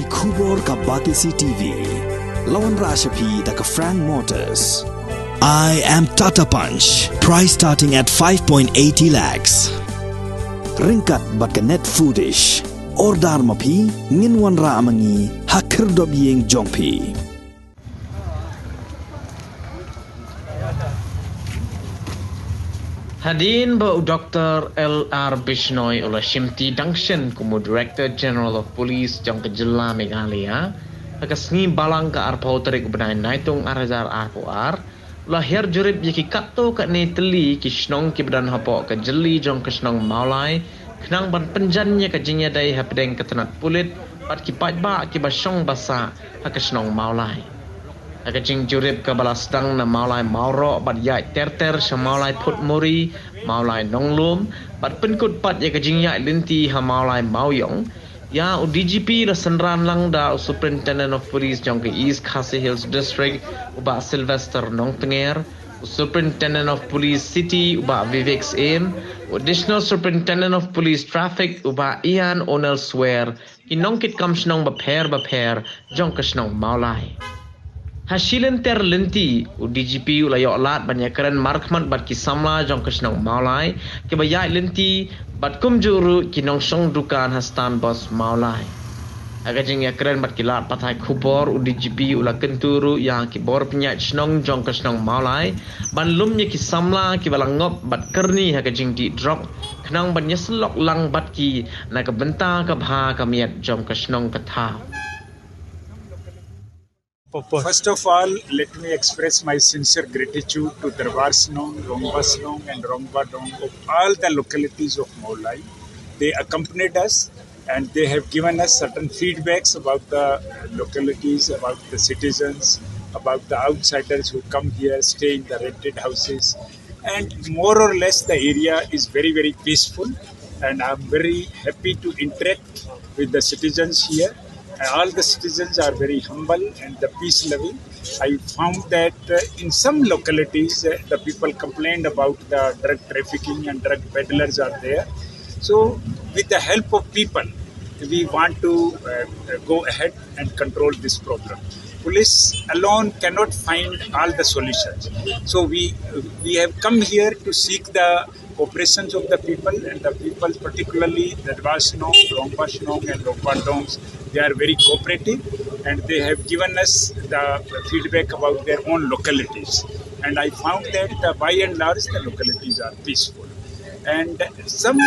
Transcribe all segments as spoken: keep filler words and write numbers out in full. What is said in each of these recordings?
Khubor ka Batesi T V. La wanrah sha phi da ka Frank Motors. I am Tata Punch. Price starting at five point eighty lakhs. Ryngkat bad ka Net Foodish. Order ma phi, ngin wanrah ma ngi ha khyrdop ïing jong phi. Hadien ba u Doktor L R Bishnoi u la shimti dang shen kum u Director General of Police jong ka jylla Meghalaya ha ka sngi Balang ka arphew tarik u bnai Naitung ar hajar arphew ar, u la hiar jurip ïa ki katto katne tylli ki shnong kiba don hapoh ka jylli jong ka shnong Mawlai, khnang ban pynjan ïa ka jingïadei hapdeng ka tnat pulit bad ki paidbah kiba shong ba sah ha ka shnong Mawlai. Ha ka jingjurip kaba la sdang na Mawlai Mawroh bad ïaid ter ter sha Mawlai Phutmuri, Mawlai Nonglum, bad pynkut pat ïa ka jingïaid lynti ha Mawlai Mawiong, ïa u D G P la synran lang da u Superintendent of Police jong ka East Khasi Hills District, u Bah Sylvester Nongtnger, u Superintendent of Police City, u Bah Vivek Syiem, u Additional Superintendent of Police Traffic, u Bah Ian Onel Swer, ki nongkitkam shnong bapher bapher jong ka shnong Mawlai. Ha shi lynter lynti, u D G P u la ïoh lad ban ïakren markhmat bad ki samla jong ka shnong Mawlai kiba ïaid lynti, bad kumjuh ruh ki nongshong dukan ha stand bus Mawlai. Ha ka jingïakren bad ki lad pathai khubor, u D G P u la kyntu ruh ïa ki bor pynïaid shnong jong ka shnong Mawlai ban lum ïa ki samla kiba la ngop bad kyrni ha ka jingdih drok, khnang ban ïasyllok lang bad ki na ka bynta ka bha ka miat jong ka shnong ka thaw. First of all, let me express my sincere gratitude to Darbar Shnong, Rongba Shnong, and Rongba Dong of all the localities of Mawlai. They accompanied us and they have given us certain feedbacks about the localities, about the citizens, about the outsiders who come here, stay in the rented houses. And more or less, the area is very, very peaceful. And I'm very happy to interact with the citizens here. And all the citizens are very humble and the peace loving. I found that uh, in some localities, uh, the people complained about the drug trafficking and drug peddlers are there. So, with the help of people, we want to uh, uh, go ahead and control this problem. Police alone cannot find all the solutions. So, we, we have come here to seek the cooperations of the people, and the people, particularly the Darbar Shnong, Rongba Shnong, and Rongba Dongs, they are very cooperative and they have given us the feedback about their own localities. And I found that uh, by and large, the localities are peaceful. And some,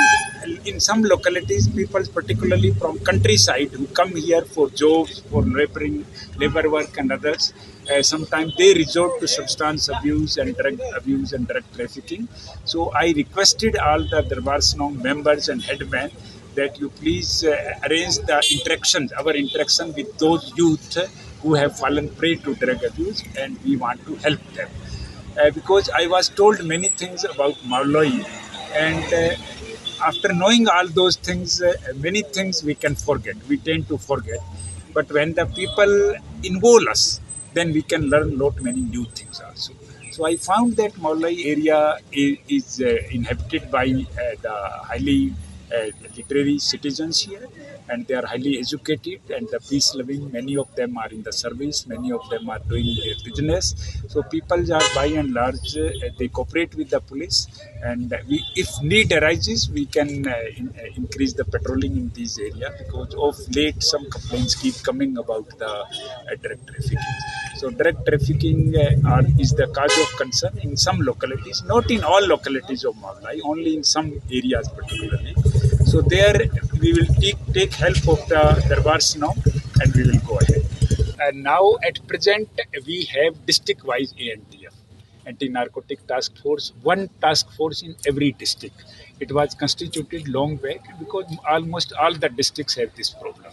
in some localities, people, particularly from countryside, who come here for jobs, for laboring, labor work, and others, uh, sometimes they resort to substance abuse and drug abuse and drug trafficking. So I requested all the Darbar Shnong members and headmen that you please uh, arrange the interactions, our interaction with those youth who have fallen prey to drug abuse, and we want to help them. Uh, because I was told many things about Mawlai, and uh, after knowing all those things, uh, many things we can forget. We tend to forget. But when the people involve us, then we can learn lot many new things also. So I found that Mawlai area is, is uh, inhabited by uh, the highly uh, literary citizens here, and they are highly educated and the peace loving. Many of them are in the service, many of them are doing their business. So people are by and large, uh, they cooperate with the police, and we, if need arises, we can uh, in, uh, increase the patrolling in this area, because of late some complaints keep coming about the uh, drug trafficking. So drug trafficking uh, are, is the cause of concern in some localities, not in all localities of Mawlai, only in some areas particularly. So there we will take, take help of the Darbar Shnong and we will go ahead. And now at present we have district-wise A N T F, Anti-Narcotic Task Force, one task force in every district. It was constituted long back because almost all the districts have this problem.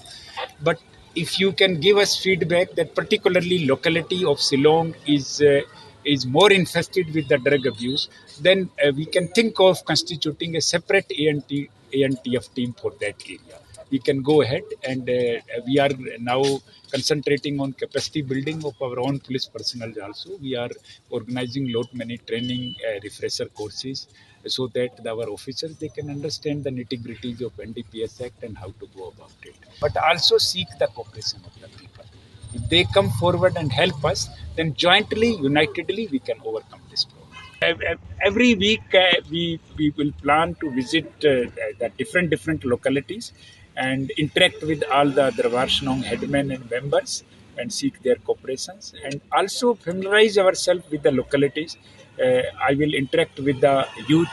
But if you can give us feedback that particularly locality of Shillong is uh, is more infested with the drug abuse, then uh, we can think of constituting a separate A N T, A N T F team for that area. we can go ahead and uh, we are now concentrating on capacity building of our own police personnel also. We are organizing lot many training uh, refresher courses so that our officers, they can understand the nitty gritties of N D P S Act and how to go about it. But also seek the cooperation of the people. If they come forward and help us, then jointly, unitedly, we can overcome this problem. Ev- ev- Every week, uh, we, we will plan to visit uh, the different, different localities and interact with all the Darbar Shnong headmen and members and seek their cooperations and also familiarize ourselves with the localities. Uh, I will interact with the youth,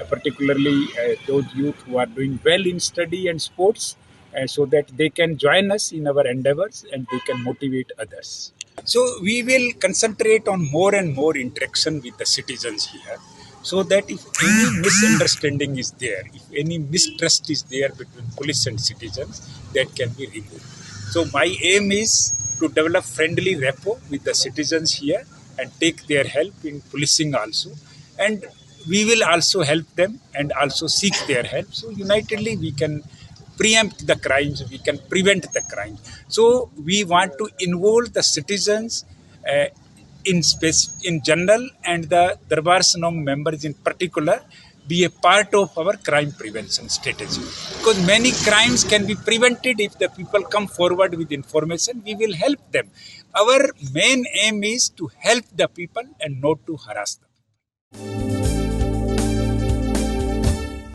uh, particularly uh, those youth who are doing well in study and sports, uh, so that they can join us in our endeavors and they can motivate others. So we will concentrate on more and more interaction with the citizens here, so that if any misunderstanding is there, if any mistrust is there between police and citizens, that can be removed. So my aim is to develop friendly rapport with the citizens here and take their help in policing also. And we will also help them and also seek their help. So unitedly we can preempt the crimes, we can prevent the crimes. So we want to involve the citizens uh, in space in general and the Darbar Shnong members in particular be a part of our crime prevention strategy, because many crimes can be prevented if the people come forward with information. We will help them. Our main aim is to help the people and not to harass them.